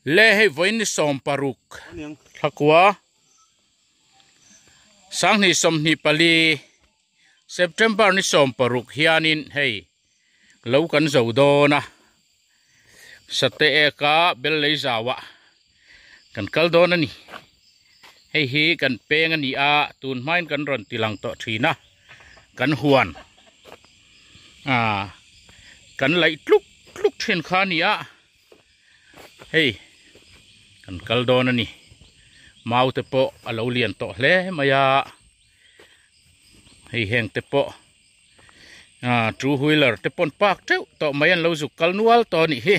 Le hei vawiin ni 16 thlakua 2024 September ni 16 hianin hei lo kan zo dawn a sate eka bel lei zauah kan kal dawn a ni hei hi kan peng a ni a tun hmain kan rawn ti lang tawh thin a kan huan ah kan laih tluk tluk thin kha a ni a. Hei kan kal dawn a ni mau te pawh a lo lian tawh hle mai a hei heng te pawh ah two wheeler te pawn park teuh tawh mai an lo zuk kal nual tawh a nih hi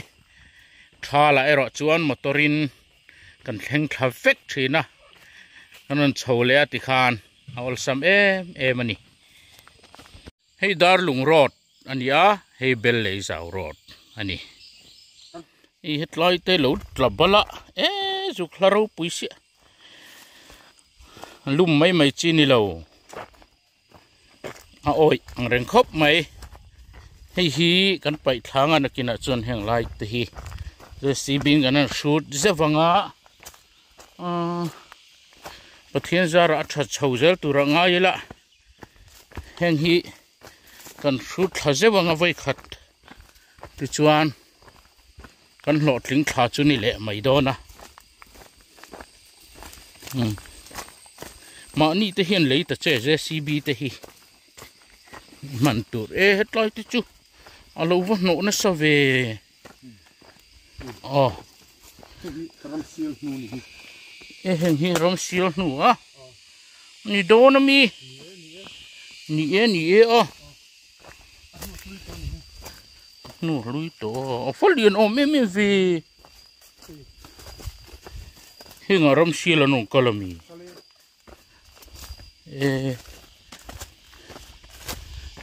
tha lah erawh chuan motor in kan thleng thla vek thin a kan rawn chho leh a tikhan a awlsam em em a ni. Hei Darlung road a ni a, hei Belleizau road a ni. Hei hetlai te lo tla bal a, e zuk hla ropui siah. Lum mai mai chi ni lo. A awih ang reng khawp mai. Hei hi kan paih thlang a nakinah chuan heng lai te hi JCB in kan han hrut zeuh ang a. Pathian zarah a tha chho zel tur a ngai ila. Heng hi kan hrut thla zeuh anga vawi khat tichuan kan hlawhtling thla chu ni leh mai dawn a umm mahni te hian lei ta che JCB te hi hman tur e hetlai te chu a lo va hnawh nasa ve aw e heng hi ram sial hnu a ni dawn ami ni e ni e a hnu hlui tawh a fa lian awm em em ve heng a ram sial an awm kal ami e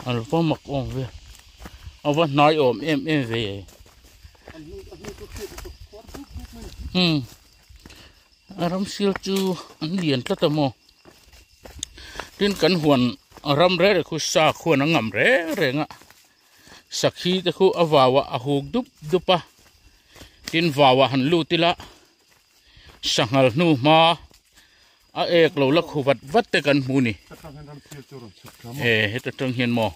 an va mak awm ve a va hnai awm em em ve umm a ram sial chu an lian tlat a maw tin kan huan ram reng reng khu sa khuan a ngam reng reng a sakhi te khu a vau ah a huk dup dup a tin vau ah han lut ila. Sanghal hnu hma a ek lo la khu vat vat te kan hmu ni. E heta tang hian maw.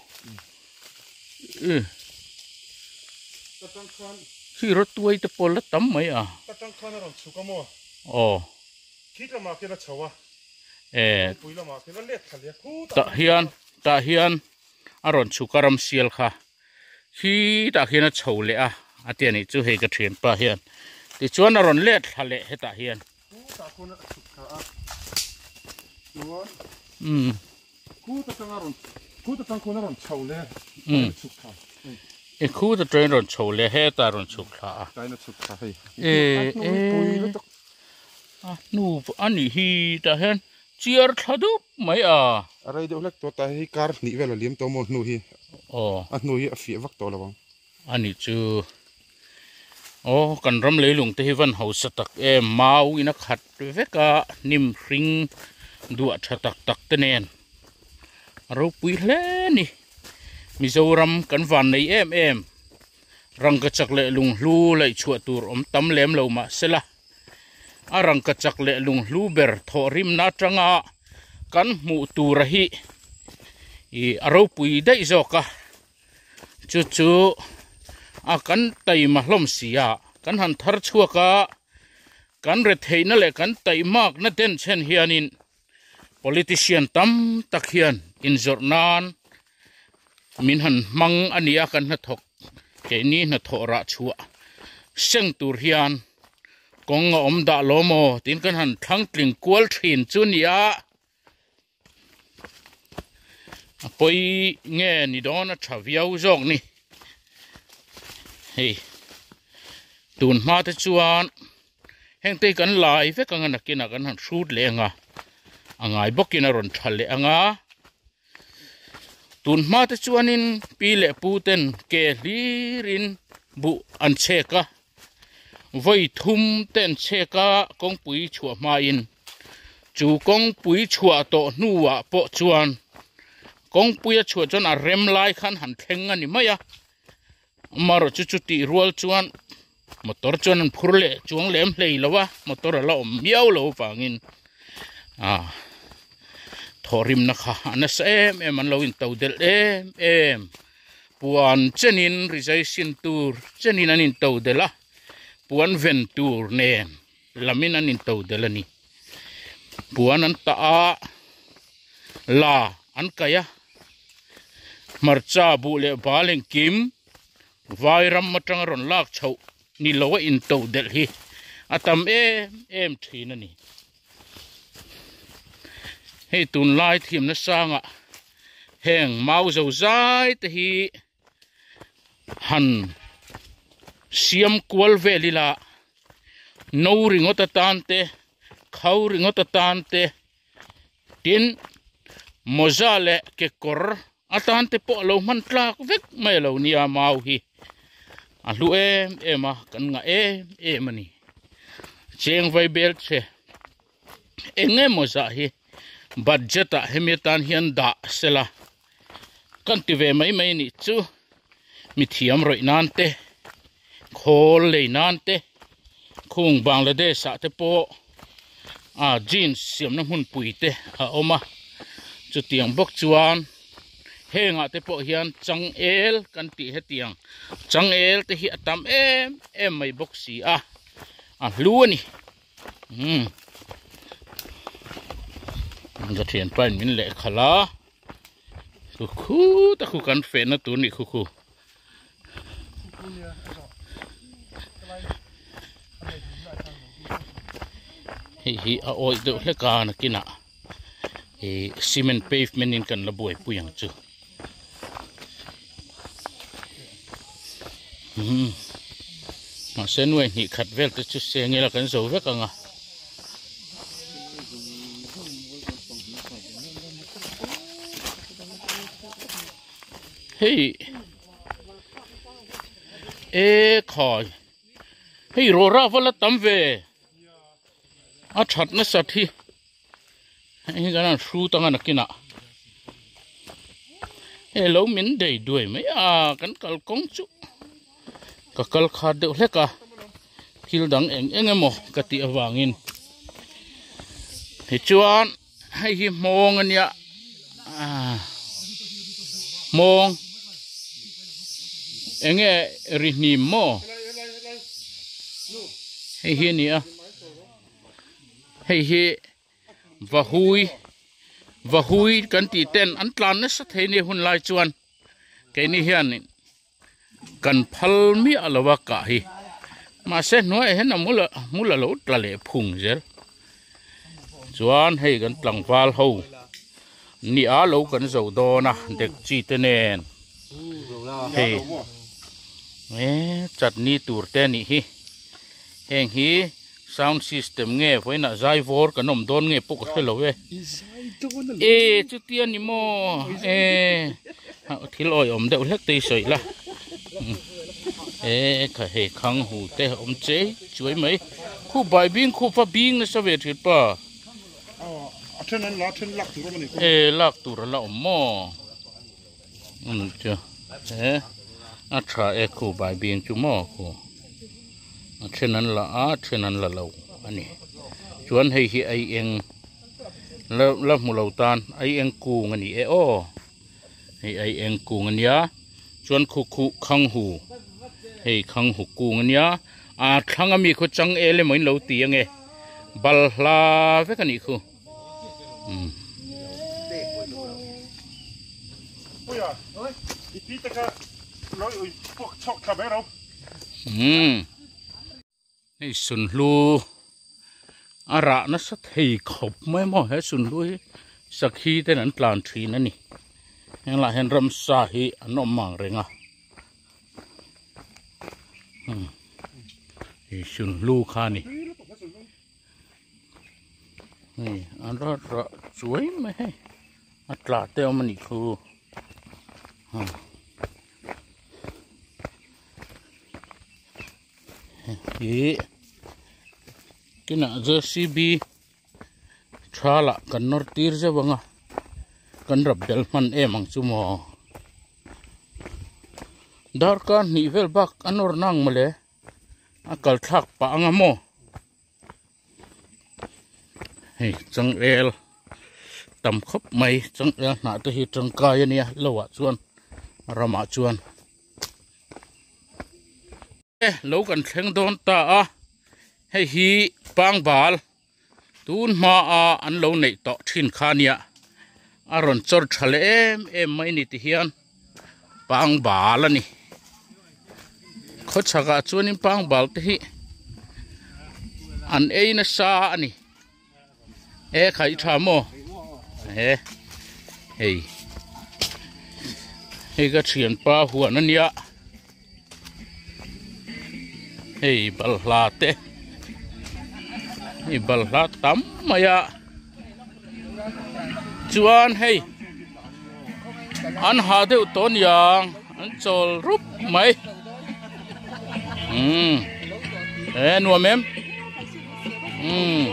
Khi rawt tuai te pawh la tam mai a. Aw. E tah hian tah hian a rawn chhuk a ram sial kha. Khi tah khian a chho leh a a ti a nih chu hei ka thianpa hian tichuan a rawn let thla leh hetah hian umm e khu ta train rawn chho leh hetah rawn chhuk thla a e e a hnu a nih hi tah hian Chiar thla dup mai a. A rei deuh hlek tawh ta hei kar hnih vel a liam tawh maw hnu hi. Aw. A hnu hi a fiah vak tawh lo ang. A nih chu. Aw kan ram leilung te hi van hausa tak em mau in a khat vek a hnim hring duah tha tak tak te nen a ropui hle a ni. Mizoram kan van nei em em. Rangkachak leh lunghlu laih chhuah tur awm tam lem lo mahsela. A rangkachak leh lunghlu ber thawhrimna atanga kan hmuh tura hi ih a ropui daih zawk a chu chu a kan taima hlawm si a kan han thar chhuak a kan retheihna leh kan taihmakna denchhen hianin politician tam tak hian inzawrh nan min han hmang a ni a kan hnathawk keini hnathawh rah chhuah seng tur hian kawng a awm dah lo maw tiin kan han thlang tling kual thin chu a ni a a pawi nge ni dawn a tha viau zawk ni hei tun hma te chuan. Heng te hi kan lai vek anga nakinah kan han hrut leh anga a ngai bawkin a rawn tha leh anga tun hma te chuanin pi leh pu ten ke hlirin buh an chhek a vawi thum te an chhek a kawngpui chhuah hmain chu kawngpui chhuah tawh hnuah pawh chuan kawngpui a chhuah chuan a rem lai khan han thleng a ni mai a amaherawhchu chutih rual chuan. Motor chuan an phur leh chuang lem hlei lo a, motor a la awm miau lo vangin ah thawhrimna kha a nasa em em an lo into delh em em. Puan chenin rizai sin tur chenin an into delh a, puan ven tur nen lamin an into delh a ni. Puan an tah a, la an kaih a, hmarcha buh leh bal engkim Vai ram atanga rawn lak chhoh ni lo a into delh hi a tam em em thin a ni. Hei tunlai thiamna sangah heng mau zo zai te hi han siam kual vel ila no ringawt atan te kho ringawt atan te tin mawza leh kekawr A tan te pawh a lo hman tlak vek mai a lo nia mau hi a hlu em em a kan ngah em em a ni cheng vai bel che eng emaw zah hi budget ah hemi atan hian dah sela kan ti ve mai mai a nih chu mithiam rawih nan te khawl lei nan te khung Bangladesh ah te pawh ah jeans siamna hmunpui te a awm a chutiang bawk chuan heng ah te pawh hian changel kan tih hetiang changel te hi a tam em em mai bawk si a a hlu a ni umm ka thianpa in min lehkhalh a khu khu ta khu kan fehna tur nih khu khu. Hei hi a awih deuh hlek a nakinah ih cement pavement in kan la buaipui ang chu umm mahse nuai hnih khat vel te chu seng ila kan zo vek ang a. Hei e khai hei rawra va la tam ve a that nasat hi hei kan han hrut anga nakinah hei lo min dei duai mai a kan kalkawng chu ka kal khat deuh hlek a thil dang eng eng emaw ka tih avangin tichuan. Hei hi hmawng a nia ah hmawng eng nge ri hnim maw hei hi a ni a hei hi vahui vahui kan tih ten an tlan nasa thei nia hun lai chuan keini hianin. Kan phal miah lo a kah hi mahse hnuaiah hian a hmul a hmul a lo tla leh phung zel chuan hei kan tlangval ho ni a lo kan zo dawn a dekchi te nen hei eh chutney tur te a nih hi heng hi. Sound system nge vawiinah zai vawr kan awm dawn nge pawh ka hre lo e. E chutia ni maw e thil awi awm deuh hlek te i sawi la. E kha hei khang hu te awm chei chuai mai. Khu bai bing khu va bing nasa ve thin pa. A then an la then lak tur awm a ni. E lak tur a la awm maw. Chu e a tha e khu bai bing chu maw khu. A then an la a a then an la lo a ni chuan hei hi ai eng la la hmu lo tan ai eng kung a ni e aw hei ai eng kung a nia chuan khu khuh khang hu hei khang hu kung a nia a thlang ami khu chang el emaw in lo ti ange balhla vek a nih khu umm. Umm hei sunhlu a rah nasa thei khawp mai maw he sunhlu hi sakhi ten an tlan thin a ni heng lah hian ramsa hi an awm ang reng a umm hei sunhlu kha a ni hei an rah rah chuai mai hei a tla te awm a nih khu. Ih kinah jcb tha lah kan nawr tir zeuh ang a kan rap bel hman em ang chu maw darkar hnih vel bak a nawr nang mawle. A kal thlak pah anga maw hei changel tam khawp mai changel hnah te hi tangkai ania lo ah chuan ramah chuan e lo kan thleng dawn ta a hei hi pangbal tun hma a an lo neih tawh thin kha ania a rawn chawr tha leh em em mai ni ti hian pangbal a ni khawchhakah chuanin pangbal te hi an ei nasa a ni e kha i tha maw e hei hei ka thianpa huan ania hei balhla te hei balhla tam mai a chuan hei an ha deuh tawh aniang an chawl rup mai umm e nuam em umm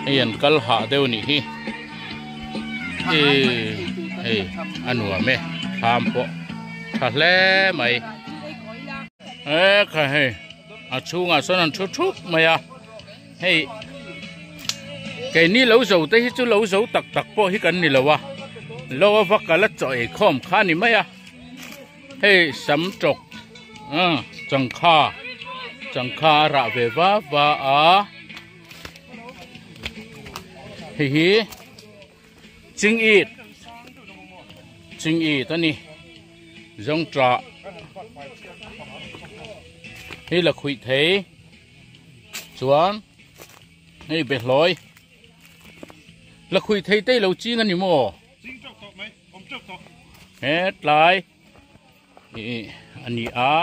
hei an kal hah deuh anih hi ih hei a nuam e thlam pawh tha hle mai e kha hei a chhungah sawn an thu thup mai a hei keini lo zo te hi chu lo zo tak tak pawh hi kan ni lo a lo a va kal a chaw ei khawm kha a ni mai a hei sam tawk ah changkha changkha a rah ve va va a hei hi ching it ching it a ni zawngṭah hei la khuih thei. Chuan hei behlawi la khuih thei te lo ching a ni maw? Ching teuh tawh mai, awm teuh tawh. He tlai ih a ni a,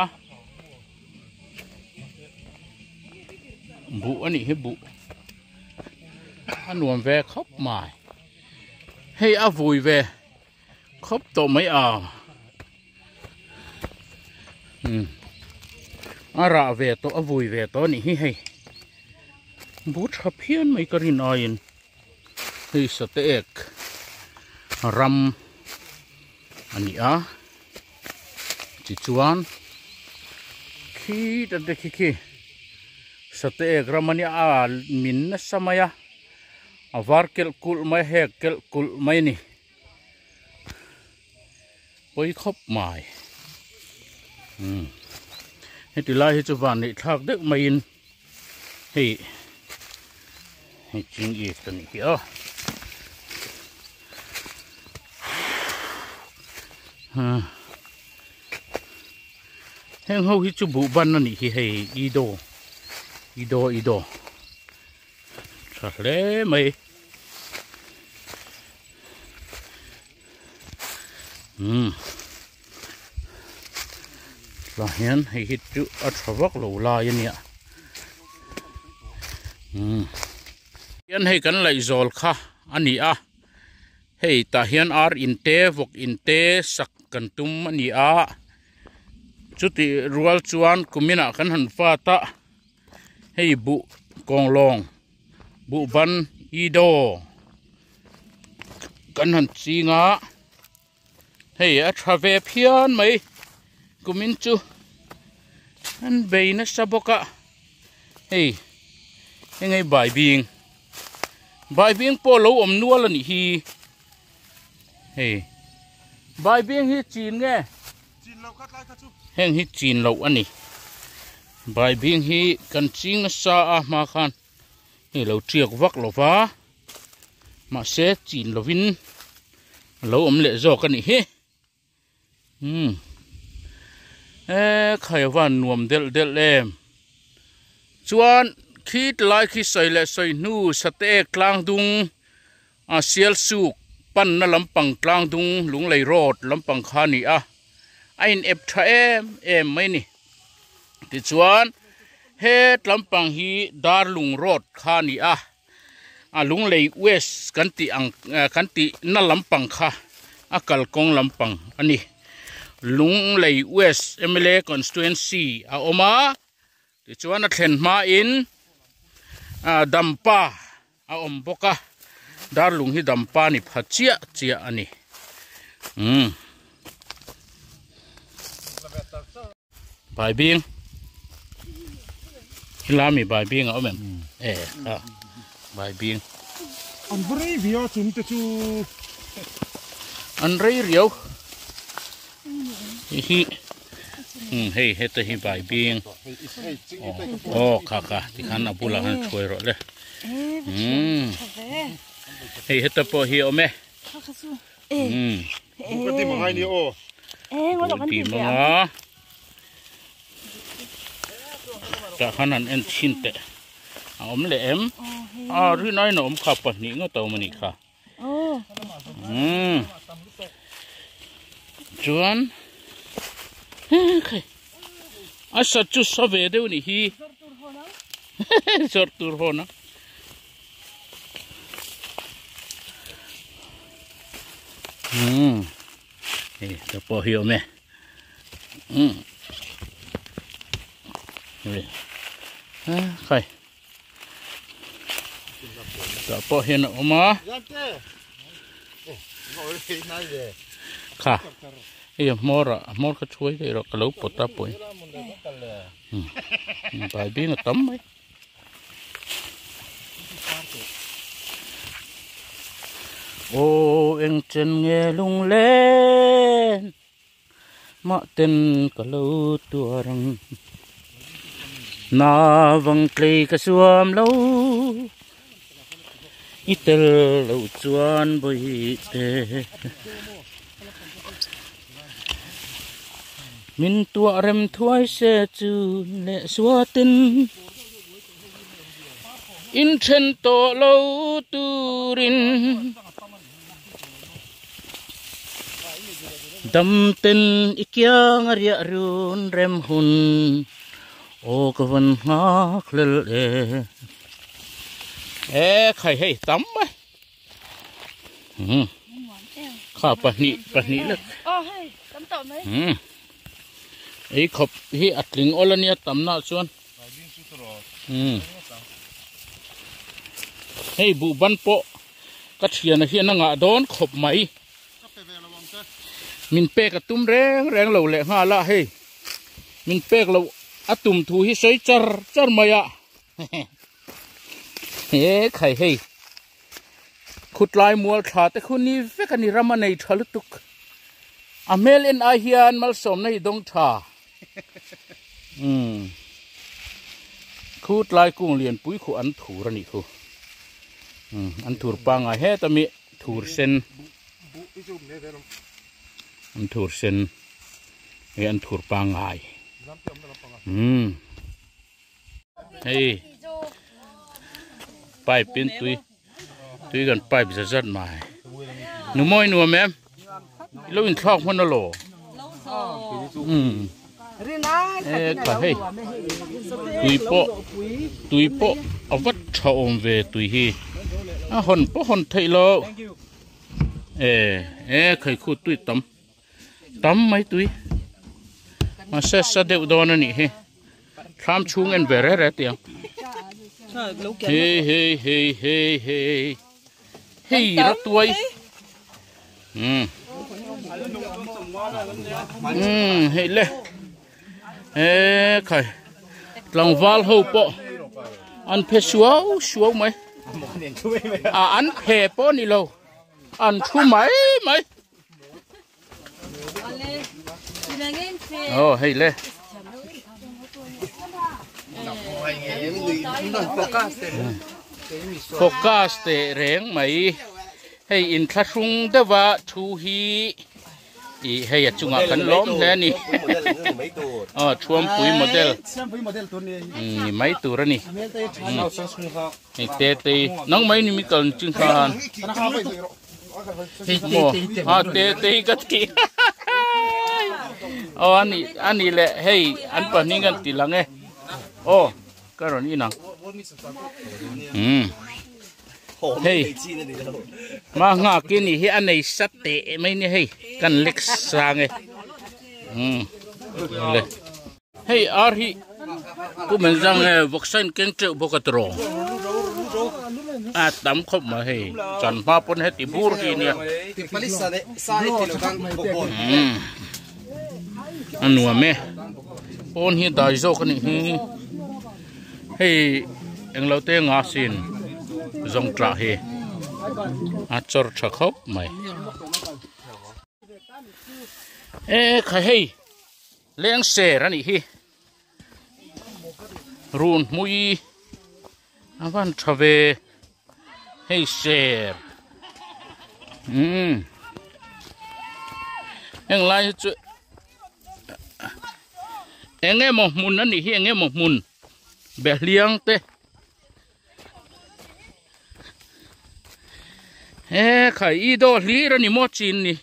buh a nih hi buh a nuam ve khawp mai, hei a vui ve khawp tawh mai a. Umm a rah ve tawh a vui ve tawh a nih hi hei bu tha phian mai ka rin aiin hei sate ek ram a ni a tichuan khi ta te khi khi sate ek ram a nia a min nasa mai a a var kelh kulh mai a hek kelh kulh mai a ni. Pawi khawp mai umm heti lai hi chu van neih thlak deuh maiin hei hei ching it a nih hi a heng ho hi chu buh ban a nih hi hei ido ido ido tha hle mai. Umm tah hian hei hi chu a tha vak lo lai a nia umm hian hei kan laih zawl kha a ni a hei tah hian ar in te vawk in te sak kan tum a ni a chutih rual chuan kuminah kan han fat a hei buh kawnglawng buh ban i daw. Kan han ching a hei a tha ve phian mai kumin chu an bei nasa bawk a hei heng hei baibing baibing pawh lo awm nual a nih hi hei baibing hi chin nge heng hi chin loh a ni baibing hi kan ching nasa a hma khan hei lo tiak vak lo va. Mahse chin lovin a lo awm leh zawk a nih hi umm e khai avan nuam delh delh em chuan khi tlai khi sawi leh sawi hnu sate ek tlang dung a sial suk panna lampang tlang dung lunglei road lampang kha a ni a a in ep tha em em mai a ni tichuan he tlampang hi darlung road kha a ni a. A Lunglei West kan tih ang kan tih na lampang kha a kalkawng lampang a ni. Lunglei West mla constituency a awm a, tichuan a thlen hmain Dampa a awm bawk a, Darlung hi Dampa ni pha chiah chiah a ni. Umm. Baibing. Helai mi bai bing a awm em? E kha bai bing. An va rei ve a chung te chu. An rei riau. Hei hi hei heta hi bai bing. Aw kha kha tikhan a bulah khan thuai rawh le. Hei heta pawh hi a awm e. Buh Tah khan han en chhin teh a awm leh em a rin aiin a awm kha pahnih ngawt a awm a nih kha umm chuan hei a sat chu sa ve deuh a nih hi zawrh tur hawn a. Umm hei te pawh hi a awm e umm hei a khai tah pawh hian a awm a kha hei a hmawr ah a hmawr kha thuai daih rawh ka lo pawt a pawi umm bai bing a tam mai. Aw eng chen nge lunglen mah ten ka lo tuar ang na vang tlei ka suam lo i tel lo chuan bawi te min tuah rem thuai se chu leh suatin in then tawh lo turin dam ten i kiang a riah run rem hun aw ka van nghak hlel e e khai hei tam mai. Kha pahnih pahnih lek. Ei khawp hi a tling awl ania tamna chuan. Hei buh ban pawh ka thiana hian a ngah dawn khawp mai. Min pek a tum reng reng lo leh nghal a hei. Min pek loh a tum thu hi sawi char char mai a. He khai hei khutlai mual tha te khu ni vek a ni ram a nei tha lutuk a hmel en ai hian malsawmna hi dawng tha umm khutlai kung lian pui khu an thur a nih khu umm an thur pangai het ami thur sen an thur sen hei an thur pangai umm. Hei pipe in tui tui kan pipe zat zat mai nu mawi nuam em ilo in thlak hman alo um e ka hei tui pawh tui pawh a vat tha awm ve tui hi a hawn pawh hawn theih lo e e khai khu tui tam tam mai tui mahse sa deuh dawn a nih hi thlam chhung en ve re re tiang hei hei hei hei hei hei ratuai um um hei le e khai tlangval ho pawh an phe suau suau mai a an phe pawh ni lo an thu mai mai Oh, hei le. Focus te reng mai. Hei in thlahrung deuha thu hi i hei a chungah kan lawm hle a ni. Aw Thuampui model. Ni mai tur a ni. Hei te te nang mai ni mi kal ching khan. Maw a te te hi ka ti aw ani ani le hei an pahnih ngan ti lang e aw ka rawn in ang um hei ma nghak hi ni hi a nei sa teh mai ni hei kan lek sang e um le Hei ar hi pu men zang nge vawksa in keng teuh bawk a tiraw a tam khawp mai hei chan hma pawn heti bur hi nia umm a nuam e pawn hi dai zawk a nih hi. Hei englo te nga sin zawng tah hi a chawr tha khawp mai. E kha hei leng ser a nih hi run hmui a van tha ve hei ser umm heng lai hi chu eng emaw hmun a nih hi eng emaw hmun behliang te he khai i daw hlir a ni maw chin ni.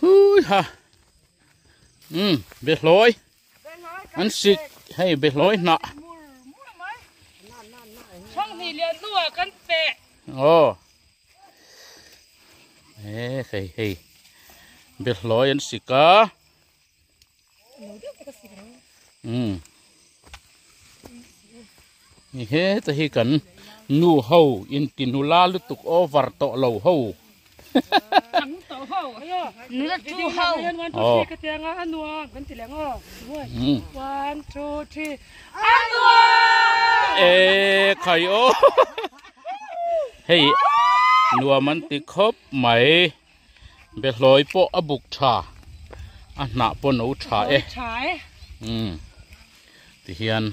Hui ha um behlawi an sik hei behlawi hnah aw e hei hei behlawi an sik a. Um ni heta hi kan nu ho inti nula lutuk over tawh lo ho e khai aw hei nuam an ti khawp mai. Behlawi pawh a buk tha, a hnah pawh no tha e. Umm tihian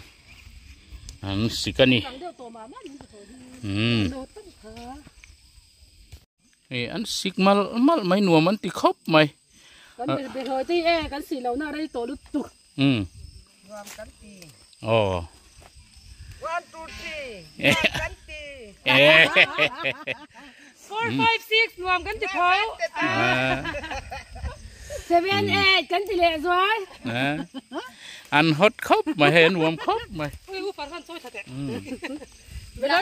an sik a ni. Umm hei an sik mal mal mai nuam an ti khawp mai. Kan behlawi te hi e kan sih lohna a rei tawh lutuk. Umm. Nuam kan ti. Aw. One two three. Nuam kan ti. 4 5 6 nuam kan ti tho. 7 8 kan ti leh zuai. An hot khawp mai hei an nuam khawp mai. Ui u farhan chawi tha teh.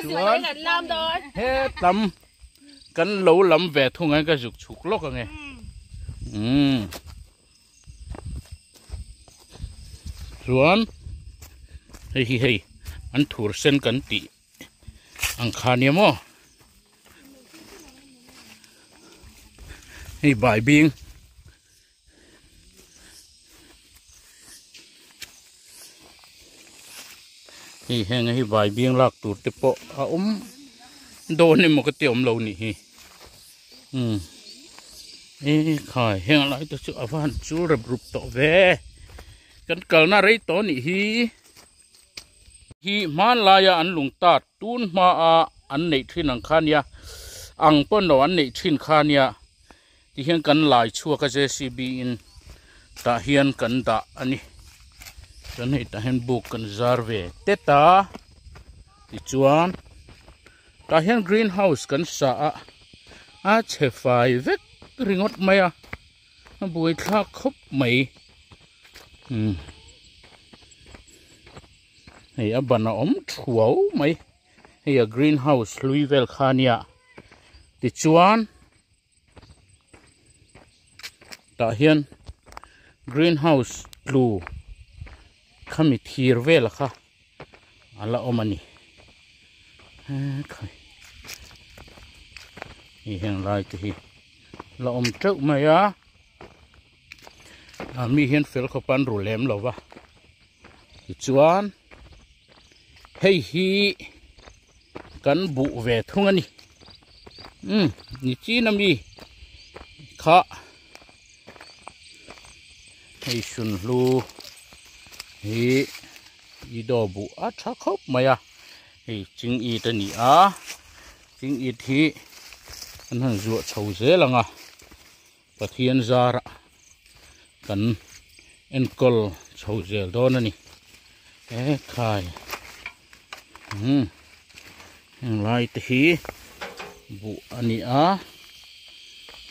Chuan an lam dawn. He tam kan lo lam ve thung ang ka zuk chhuk lawk ange. Umm. Chuan hei hi hei an thur sen kan tih ang kha nia maw hei bai bing hei heng hi bai bing lak tur te pawh a awm dawn emaw ka ti awm lo nih hi umm e khai heng lai te chu a van chul rep rup tawh ve kan kalna rei tawh nih hi. Hi hmanlaia an lung tat tun hmaa an neih thin ang kha nia ang pawn lo an neih thin kha nia ti hian kan lai chhuak a JCB in tah hian kan dah a ni chuan hei tah hian buk kan zar ve tet a tichuan tah hian green house kan sa a a chhe fai vek ringawt mai a. A buai thlak khawp mai umm hei a ban a awm thuau mai hei a green house hlui vel kha ania tichuan tah hian green house tlu khami thir vel kha a la awm a ni hei heng lai te hi la awm teuh mai a a mi hian fel khawp an ru lem lo va tichuan hei hi kan buh ve thung a ni umm ni chin ami kha hei sunhlu hi i daw buh a tha khawp mai a hei ching it a ni a ching it hi an han zuah chho zel ang a Pathian zarah kan enkawl chho zel dawn a ni e khai umm heng lai te hi buh a ni a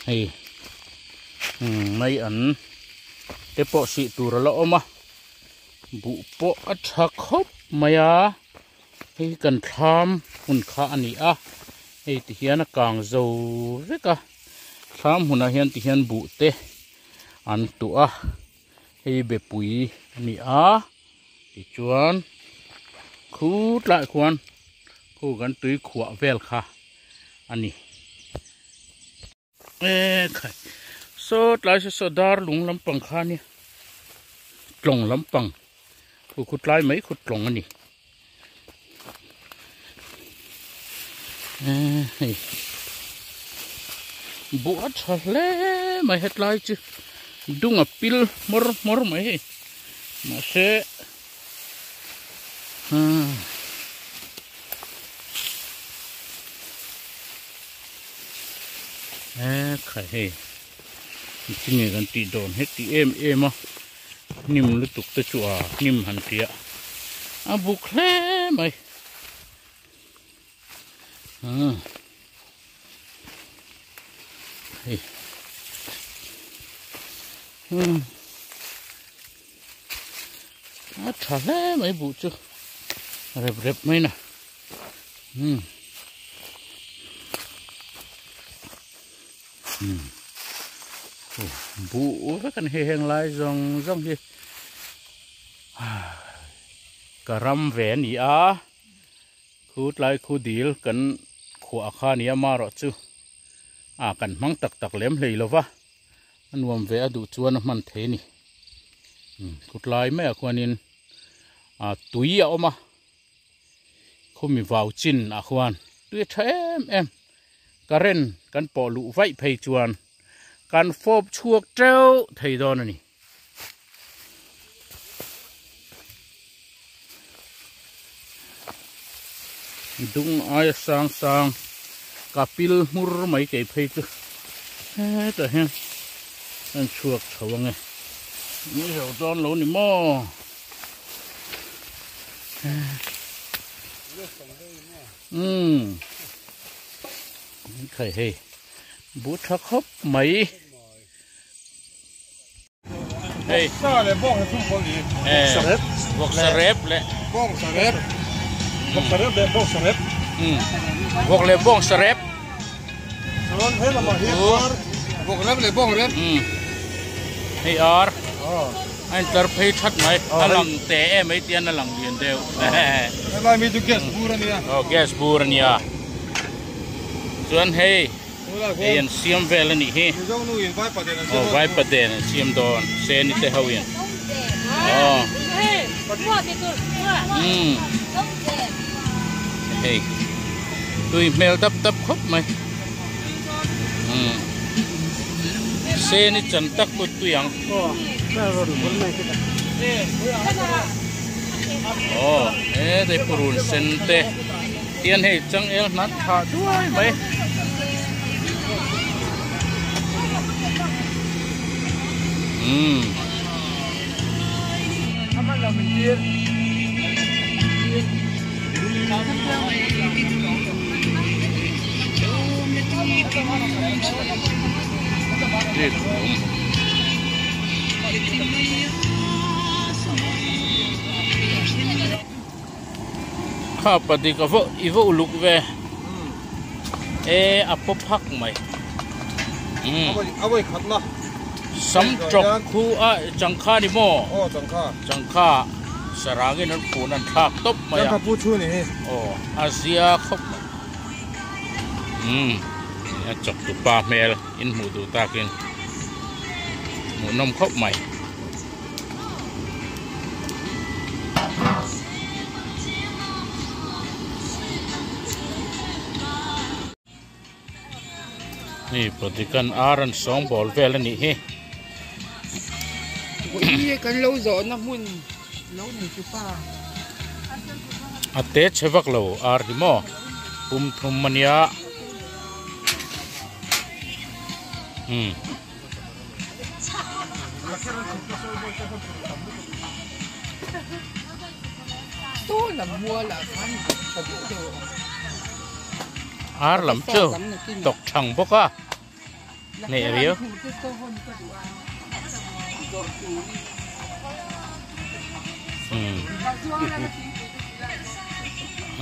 hei mai an te pawh sih tur a la awm a buh pawh a tha khawp mai a hei kan thlam hun kha a ni a hei ti hian a kang zo vek a thlam hunah hian ti hian buh te an tuah a hei bepui a ni a tichuan khu tlai khuan khu kan tui khuah vel kha a ni. E khai. Saw tlai saw saw dar lung lampang kha nia tlawng lampang khu khu tlai mai khu tlawng a ni eh hei buh a tha hle mai hetlai chu dung a pil hmawr hmawr mai hei mahse umm. He khai hei tinge kan tih dawn heti em em a hnim lutuk te chu a hnim han tia a buk hle mai hei a tha hle mai buh chu rep rep mai na. Hmm. Hmm. Bu vek an hi heng lai zawng zawng hi ka ram ve a ni a khu tlai khu dil kan khuah kha a ni a marawh chu a kan hmang tak tak lem hlei lo va a nuam ve a duh chuan a hman thei a ni khu tlai maiah khuanin tui a awm a. Khumi vau chin ah khuan tui tha em em current kan pawh luh vaih phei chuan kan fawp chhuak teuh thei dawn a ni. Dung aia sang sang ka pil hmur mai kei phei chu hetah hian an chhuak chho ange ni zo dawn lo ni maw. Umm khai hei bu tha khawp mai hei vawksa rep leh bawngsa rep vawksa rep leh bawngsa rep vawk leh bawngsa rep chuan he lamah hian ar vawk rep leh bawng rep hei ar A intlar phei that mai, a lang te em mai tian a lang lian deuh. Helai mi chu gas bur a nia. Aw gas bur a nia. Chuan hei hei an siam vel a nih hi. Mizo nu in vaipa den an siam dawn. Aw vaipa den an siam dawn. Seni te ho in. Aw. Umm. Hei tui hmel dap dap khawp mai. Umm. Seni chan tak pawh tui ang. Aw he purun sen te tian hei changel hnat thah duai mai. Umm. Kha padik a va i va uluk ve e a pawp hak mai sam tawk khu a changkha ni maw changkha sarangin an phun an thlak tawp mai a aw a zia khawp mai. Umm a chawk tu pa hmel in hmuh duh takin hmuhnawm khawp mai. Hei padikan ar an sawngbawl vel a nih hi. Kan lo zawhna hmun lo nei chu pa. A te chhe vak lo ar hi maw pum thum a nia. Umm. Ar lam chu tawk thang bawk a hneh riau. Umm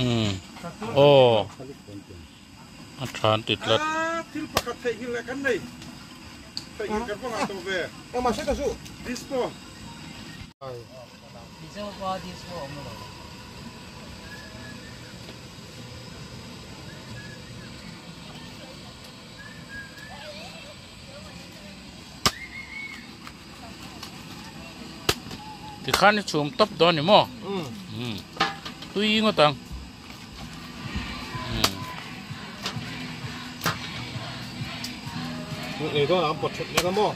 umm aw a tha an ti tlat. Thil pakhat theihnghilh leh kan nei theihnghilh kan va ngah tawh ve. Disco. Tikhan i chhum tawp dawn ni maw? Tui ngawt ang. Ei dawn ang pawt thut nia maw?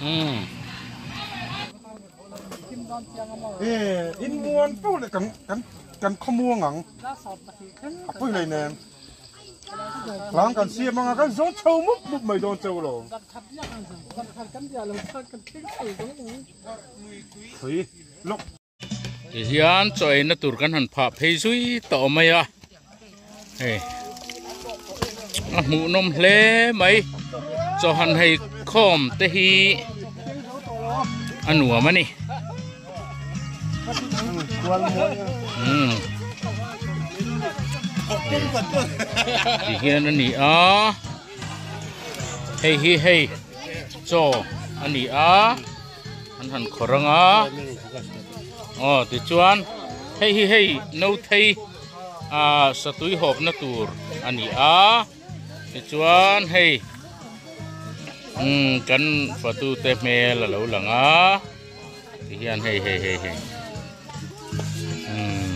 In muan pawh leh kan kan kan khawmuang ang. A pui hlei nen. Tlang kan siam anga kan zawng chho mup mup mai dawn cheu lo. Thui lawk. Tihian chaw eina tur kan han phah phei zui tawh mai a, hei a hmuhnawm hle mai chaw han hei khawm te hi a nuam a ni. Tihian a ni a, hei hi hei chaw a ni a. An han khawr ang a aw tichuan hei hi hei no thei ah satui hawpna tur a ni a tichuan hei umm kan fatu te hmel a lo lang a tihian hei hei hei hei umm.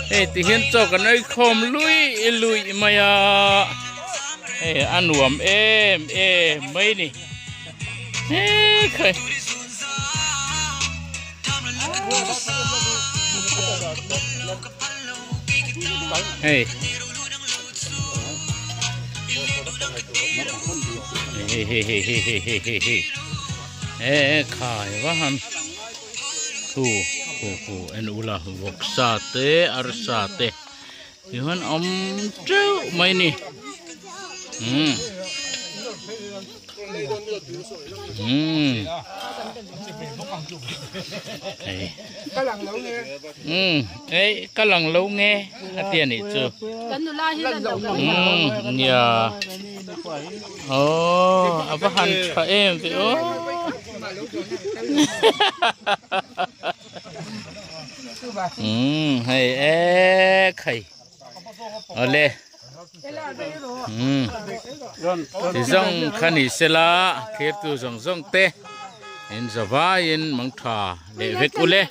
Hei ti hian chaw kan ei khawm lui lui mai a hei a nuam em em mai ni he khai hei hei hei hei hei hei hei hei hei e khai va han Thu khu khu en ula vawksa te arsa te tichuan awm teuh mai ni umm umm hei umm ei ka lang lo nge a ti a nih chu umm nia aww a va han tha em ve aw. Hei ek hei awle ti zawng kha ni sela thirtu zawng zawng te in zavaiin mangtha leh vek ule.